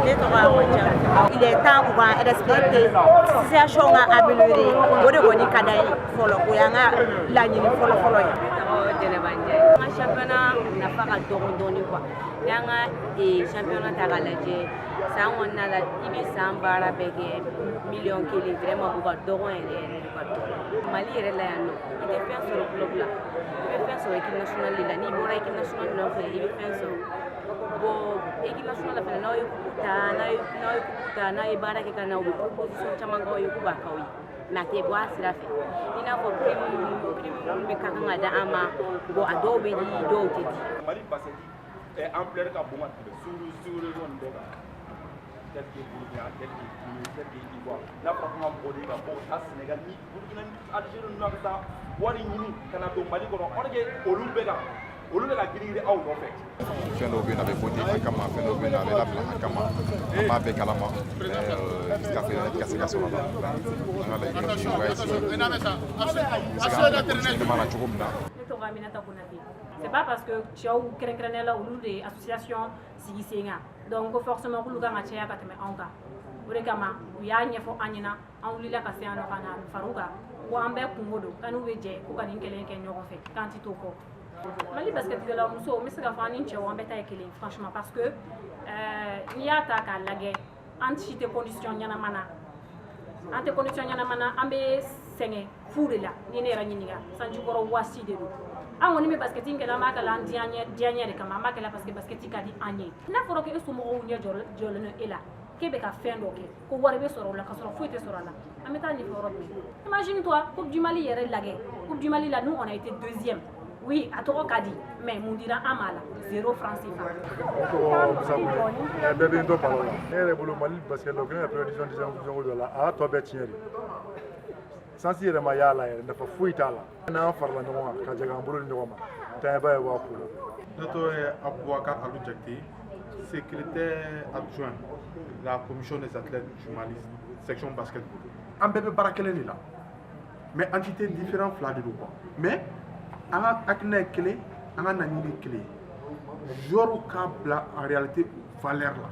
Ne tɔgɔ Awa Jalo. Il est temps u ka respecter, situation ka améliorer. O de kɔni ka d'an ye fɔlɔ, o y'an ka laɲini fɔlɔ fɔlɔ ye. Ne tɔgɔ Jɛnɛba Ndiaye. An ka championnat nafa ka dɔgɔ dɔɔni quoi. N'i y'an ka championnat ta k'a lajɛ, san kɔnɔna la, i bɛ san baara bɛɛ kɛ, miliyɔn 1, vraiment o ka dɔgɔ yɛrɛ yɛrɛ de, ka dɔgɔ. Mali yɛrɛ la yan nɔ, i tɛ fɛn sɔrɔ club la, i bɛ fɛn sɔrɔ équipe nationale de la. N'i bɔra équipe nationale nɔfɛ, i bɛ fɛn sɔrɔ. Bon, équipe nationale la fɛnɛ, n'aw ye coupe ta, n'aw ye coupe ta, n'a ye baara kɛ ka na, u bɛ proposition caman k'aw ye k'u b'a k'aw ye, mais a tɛ bɔ a sira fɛ, i n'a fɔ prime prime minnu bɛ ka kan ka di an ma. Bon, a dɔw bɛ di, dɔw tɛ di. Mali basket ampleur ka bon ka tɛmɛ sous-région nin bɛɛ kan, tel que Burkina, tel que Guinée, tel que Ivoire. N'a fɔra ko ka mɔgɔ de ka bɔ ka taa Sénégal ni Burkina ni Algérie ninnu na, ka taa wari ɲini ka na don Mali kɔnɔ, or que olu bɛ ka girin-girin aw nɔfɛ. Fɛn dɔw bɛ yen, a bɛ voter an kama, fɛn dɔw bɛ yen, a bɛ labila an kama, an b'a bɛɛ kalama, mais jusqu'à présent ka se ka sɔrɔ a la. An ka laɲini ye u ka essayer u bɛ se k'an bila position ɲuman na cogo min na. Ne tɔgɔ Aminata Konate. C'est pas parce que cɛw kɛrɛnkɛrɛnnenya la, olu de ye association sigi sen kan, donc ko forcément k'olu kan ka caya ka tɛmɛ anw kan. O de kama u y'a ɲɛfɔ an ɲɛna, an wulila ka se yan nɔ ka na far'u kan ko an bɛɛ kungo don, k'an n'u bɛ jɛ ko ka nin kɛlɛ in kɛ ɲɔgɔn fɛ, k'an ti to kɔ. Mali basketkɛla musow, n bɛ se k'a fɔ an ni cɛw, an bɛɛ ta ye kelen, franchement, parce que n'i y'a ta k'a lajɛ, an si tɛ condition ɲɛnama na, an tɛ condition ɲɛnama na, an bɛ sɛgɛn fu de la. Ni ne yɛrɛ ɲininka, sanjikɔrɔ waasi de don. An kɔni bɛ basket kɛla, an b'a kɛla an diyaɲɛ de kama, an b'a kɛla parce que basket ka di an ye. N'a fɔra ko e somɔgɔw ɲɛ jɔlen don e la, k'e bɛ ka fɛn dɔ kɛ, ko wari bɛ sɔrɔ o la, ka sɔrɔ foyi tɛ sɔrɔ a la, an bɛ taa ɲɛfɔ yɔrɔ jumɛn? Imagine toi, Coupe du Mali yɛrɛ lajɛ, Coupe du Mali la, nous on a été deuxième. Oui, a tɔgɔ ka di, mais mun dira an ma la? Zéro franc CFA. Ne tɔgɔ Musa Kone, bɛɛ bɛ n dɔn ballon la. Ne yɛrɛ bolo, Mali basket la, o kɛlen ka première division, deuxième division dɔ la, a y'a tɔ bɛɛ tiɲɛ de. Sens yɛrɛ ma y'a la yɛrɛ, nafa foyi t'a la. N'an farala ɲɔgɔn kan ka jɛ k'an bolo di ɲɔgɔn ma, taɲɛba ye bɔ a ko la. Ne tɔgɔ ye Aboubacar Alou Diakité, secrétaire adjoint de la commission des athlètes du Mali, section basketball. An bɛɛ bɛ baara kelen de la, mais entité différent fila de don quoi. Mais an ka hakilina ye kelen, an ka laɲini ye kelen ye. Joueur ka bila en réalité valeur la.